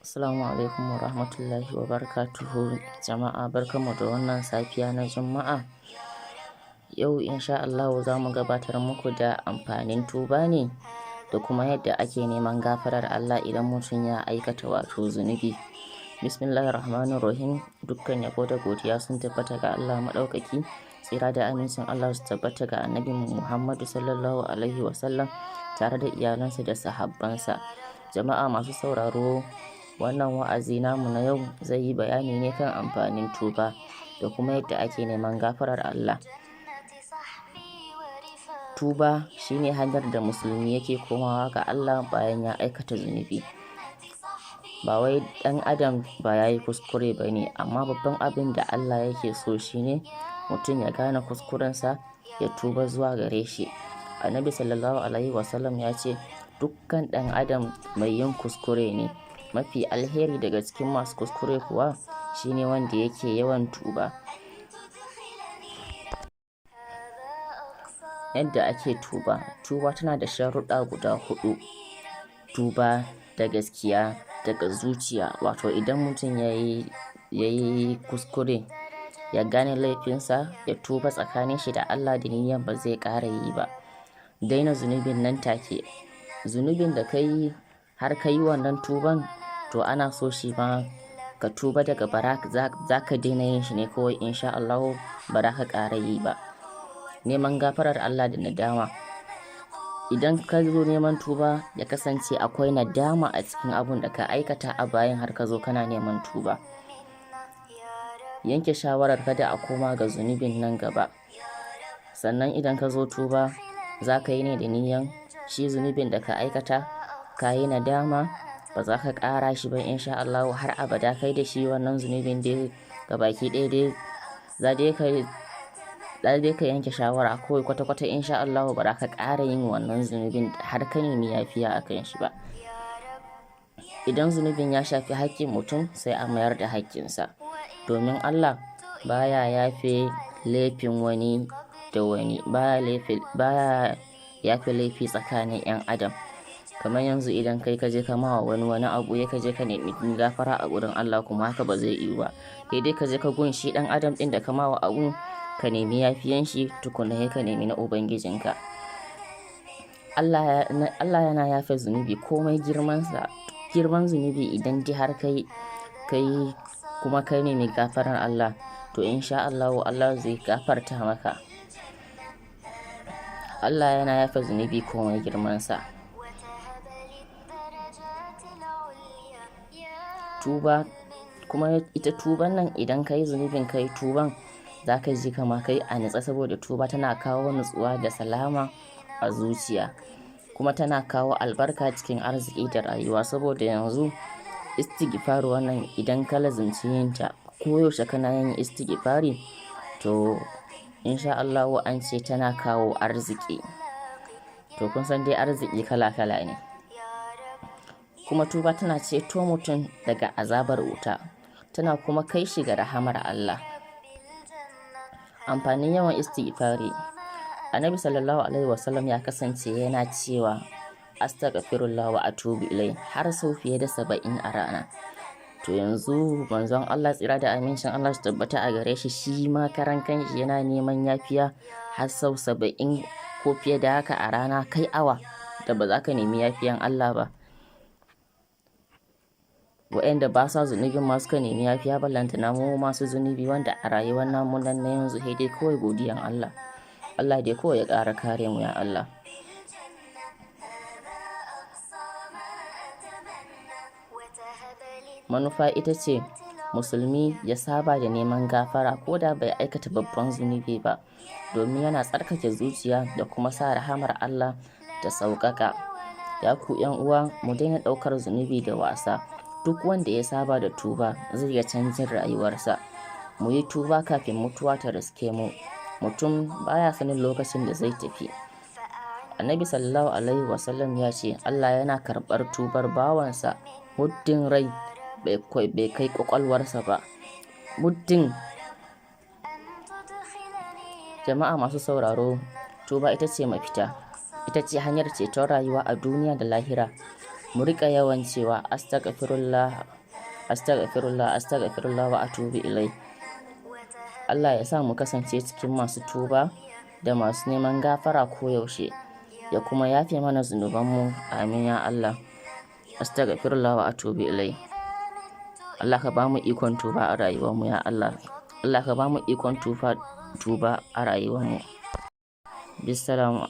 Assalamu alaikum wa rahmatullahi wa barakatuhu. Jama'a, barkanmu da wannan safiya na Juma'a. Yau insha Allahu za mu gabatar muku da amfanin tuba ne da kuma yadda ake neman gafarar Allah idan mutum ya aikata wato zunubi. Bismillahir Rahmanir Rahim. Dukkan yabo da godiya sun tabbata ga Allah maɗaukaki. Tsira da amincin Allah su tabbata ga Annabi Muhammadu sallallahu alaihi wasallam tare da iyalansa da sahabbansa. Jama'a masu sauraro, wannan wa'azi namu na yau zai yi bayani ne kan amfanin tuba da kuma yadda ake neman gafarar Allah. Tuba shine hanyar da musulmi yake komawa ga Allah bayan ya aikata zunubi. Ba wai ɗan adam ba ya yi kuskure ba ne, amma babban abin da Allah yake so shine mutum ya gane kuskurensa ya tuba zuwa gare shi. Annabi sallallahu alaihi wasallam ya ce, dukkan ɗan adam mai yin kuskure ne. Mafi alheri daga cikin masu kuskure kuwa shine wanda yake yawan tuba. Yadda ake tuba. Tuba tana da sharuɗa guda huɗu. Tuba da gaskiya daga zuciya, wato idan mutum ya yi kuskure, ya gane laifinsa, ya tuba tsakanin shi da Allah da niyyar ba zai ƙara yi ba. Daina zunubin nan take. Zunubin da ka yi har ka yi wannan tuban, to ana so shi ma ka tuba daga bara za ka daina yin shi ne kawai, insha Allahu ba za ka ƙara yi ba. Neman gafarar Allah da nadama. Idan ka zo neman tuba, ya kasance akwai nadama a cikin abun da ka aikata a bayan har ka zo kana neman tuba. Yanke shawarar kada a koma ga zunubin nan gaba. Sannan idan ka zo tuba, za ka yi ne da niyyan shi zunubin da ka aikata, ka yi nadama, ba za ka ƙara shi ba insha Allahu har abada. Kai da shi wannan zunubin dai gabaki ɗaya dai za dai ka za dai ka yanke shawara kawai kwata-kwata insha Allahu ba za ka ƙara yin wannan zunubin har ka nemi yafiya a kan shi ba. Idan zunubin ya shafi haƙƙin mutum, sai a mayar da haƙƙinsa. Domin Allah baya yafe laifin wani da wani, baya yafe laifi tsakanin 'yan adam. Kamar yanzu idan kai ka je ka ma wa wani wani abu, ya ka je ka nemi gafara a gurin Allah, kuma haka ba zai yiwu ba. Sai dai ka je ka gun shi ɗan adam ɗin da ka ma wa abun, ka nemi yafiyan shi tukuna sai ka nemi na Ubangijinka. Allah yana yafe zunubi komai girmansa. Girman zunubi idan dai har kai kai kuma ka nemi gafarar Allah, to insha Allahu Allah zai gafarta maka. Allah yana yafe zunubi komai girmansa. Tuba kuma, ita tuban nan, idan ka yi zunubin ka yi tuban, za ka ji kama kai a natse, saboda tuba tana kawo nutsuwa da salama a zuciya, kuma tana kawo albarka cikin arziki da rayuwa. Saboda yanzu istighfar wannan, idan ka lazimci yin ta, koyaushe kana yin istighfari, to insha Allahu an ce tana kawo arziki. To kun san dai arziki kala kala ne. Kuma tuba tana ceto mutum daga azabar wuta, tana kuma kai shi ga rahamar Allah. Amfanin yawan istighfari. Annabi sallallahu alaihi wasallam ya kasance yana cewa astaghfirullah wa atubu ilai har sau fiye da 70 a rana. To yanzu manzon Allah, tsira da amincin Allah su tabbata a gare shi, shi ma karan kanshi yana neman yafiya har sau 70 ko fiye da haka a rana, kai awa da ba za ka nemi yafiyan Allah ba? Wa'yanda ba sa zunubin ma suka nemi yafiya, ballantana mu masu zunubi, wanda a rayuwar namu nan na yanzu sai dai kawai godiyan Allah. Allah dai kawai ya ƙara kare mu, ya Allah. Manufa ita ce musulmi ya saba da neman gafara ko da bai aikata babban zunubi ba, domin yana tsarkake zuciya da kuma sa rahamar Allah ta sauƙaƙa. Ya ku 'yan uwa, mu daina ɗaukar zunubi da wasa. Duk wanda ya saba da tuba zai ga canjin rayuwarsa. Mu yi tuba kafin mutuwa ta riske mu. Mutum baya sanin lokacin da zai tafi. Annabi sallallahu alaihi wasallam ya ce Allah yana karɓar tubar bawansa muddin rai bai kai ƙwaƙwalwarsa ba. Muddin. Jama'a masu sauraro, tuba ita ce mafita. Ita ce hanyar ceton rayuwa a duniya da lahira. Mu riƙa yawan cewa astaghfirullah, astaghfirullah, astaghfirullah wa atubu ilai. Allah ya sa mu kasance cikin masu tuba da masu neman gafara koyaushe, ya kuma yafe mana zunubanmu. Amin ya Allah. Astaghfirullah wa atubu ilai. Allah ka ba mu ikon tuba a rayuwarmu, ya Allah. Allah ka ba mu ikon tuba a rayuwarmu. Bisalam.